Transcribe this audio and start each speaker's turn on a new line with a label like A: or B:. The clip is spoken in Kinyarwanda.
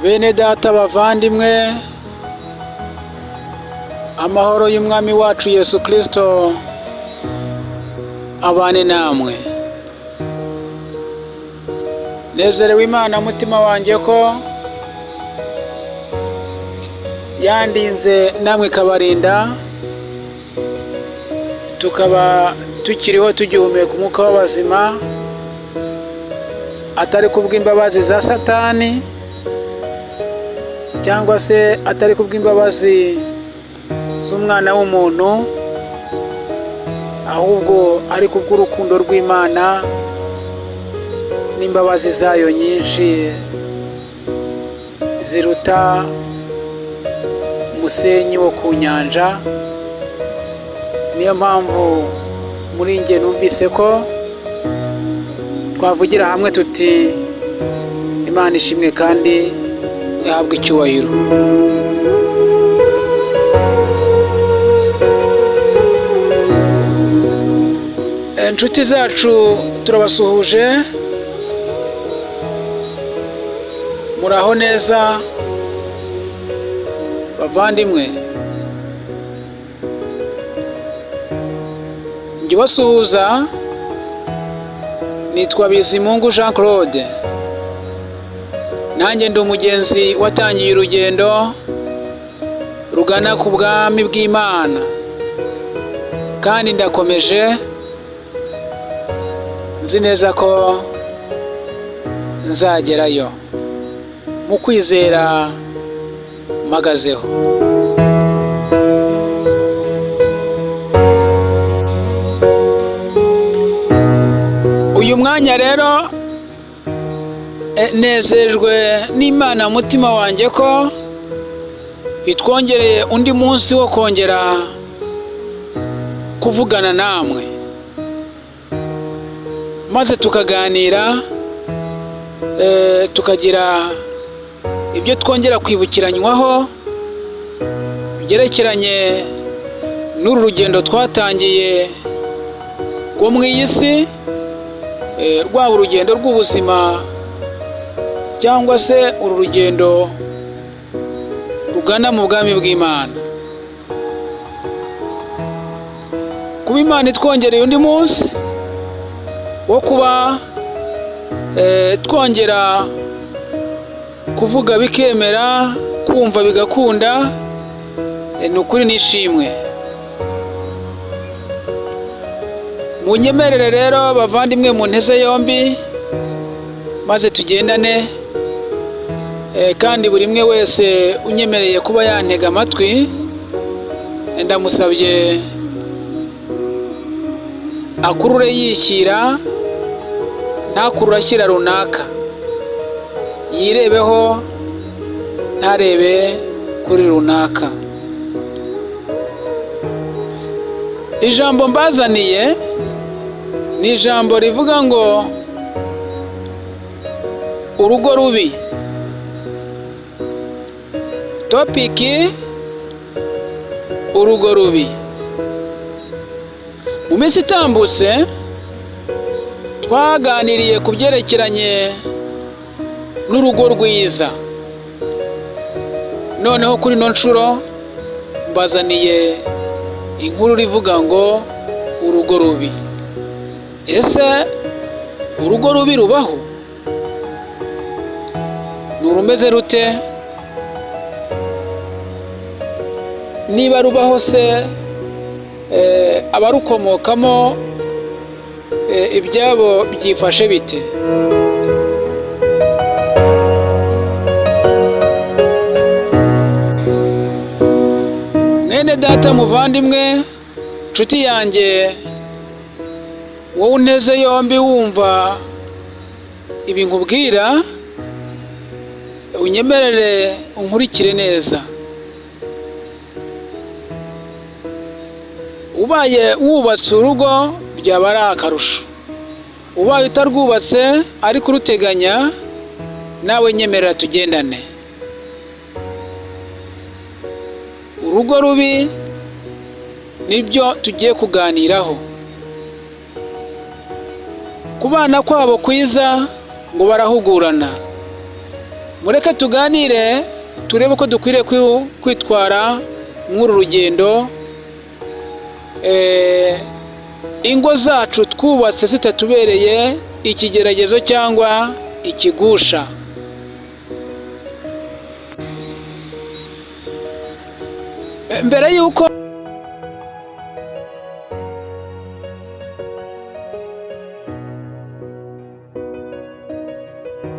A: Bene data bavandimwe, amahoro y'Umwami wacu Yesu Kristo abane namwe. Nezerewe Imana mutima wanjye ko yandinze namwe ikabarinda, tukaba tukiriho tugihumeka umwuka w'abazima, atari kubw'imbabazi za Satani cyangwa se atari kubw'imbabazi z'umwana w'umuntu, ahubwo ari kubw'urukundo rw'Imana n'imbabazi zayo nyinshi ziruta umusenyi wo ku nyanja. Niyo mpamvu muri njye numvise ko twavugira hamwe tuti Imana ishimwe kandi ihabwe icyubahiro. Inshuti zacu turabasuhuje, muraho neza bavandimwe. Njye ubasuhuza nitwa Bizimungu Jean Claude, nanjye ndi umugenzi watangiye urugendo rugana ku bwami bw'Imana, kandi ndakomeje, nzi neza ko nzagerayo mu kwizera mpagazeho. Uyu mwanya rero nezejwe n'Imana mutima wanjye ko itwongereye undi munsi wo kongera kuvugana namwe, maze tukaganira, tukagira ibyo twongera kwibukiranywaho byerekeranye n'uru rugendo twatangiye rwo mu iyi si, rwaba urugendo rw'ubuzima cyangwa se uru rugendo rugana mu bwami bw'Imana. Kuba Imana itwongereye undi munsi wo kuba twongera kuvuga bikemera, kumva bigakunda, ni ukuri nishimwe. Munyemerere rero bavandimwe mu nteze yombi, maze tugendane, kandi buri umwe wese unyemereye kuba yantega amatwi, ndamusabye akurure yishyira, ntakurure ashyira runaka, yirebeho ntarebe kuri runaka. Ijambo mbazaniye ni ijambo rivuga ngo urugo rubi. Topiki urugo rubi. Mu minsi itambutse twaganiriye ku byerekeranye n'urugo rwiza, noneho kuri ino nshuro mbazaniye inkuru ivuga ngo urugo rubi. Ese urugo rubi rubaho? Ni urumeze rute? Niba rubaho se, abarukomokamo ibyabo byifashe bite? Mwene data muvandimwe, nshuti yanjye, wowe unteze yombi wumva ibi nkubwira, unyemerere unkurikire neza. Ubaye wubatse urugo byaba ari akarusho, ubaye utarwubatse ariko uruteganya, nawe nyemerera tugendane. Urugo rubi nibyo tugiye kuganiraho. Kubana kwabo kwiza ngo barahugurana, Mureke tuganire, turebe uko dukwiriye kwitwara mw'uru rugendo. Ingo zacu twubatse zitatubereye ikigeragezo cyangwa ikigusha. Mbere y'uko